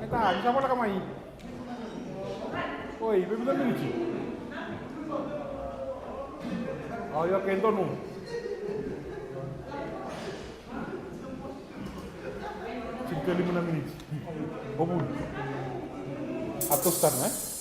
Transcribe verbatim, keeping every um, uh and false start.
E ta, ni sa voleka mai. Oi, vei vica miniti. Au, io, ke donu. Tinikalima na miniti. O vuli. A toso tale, e?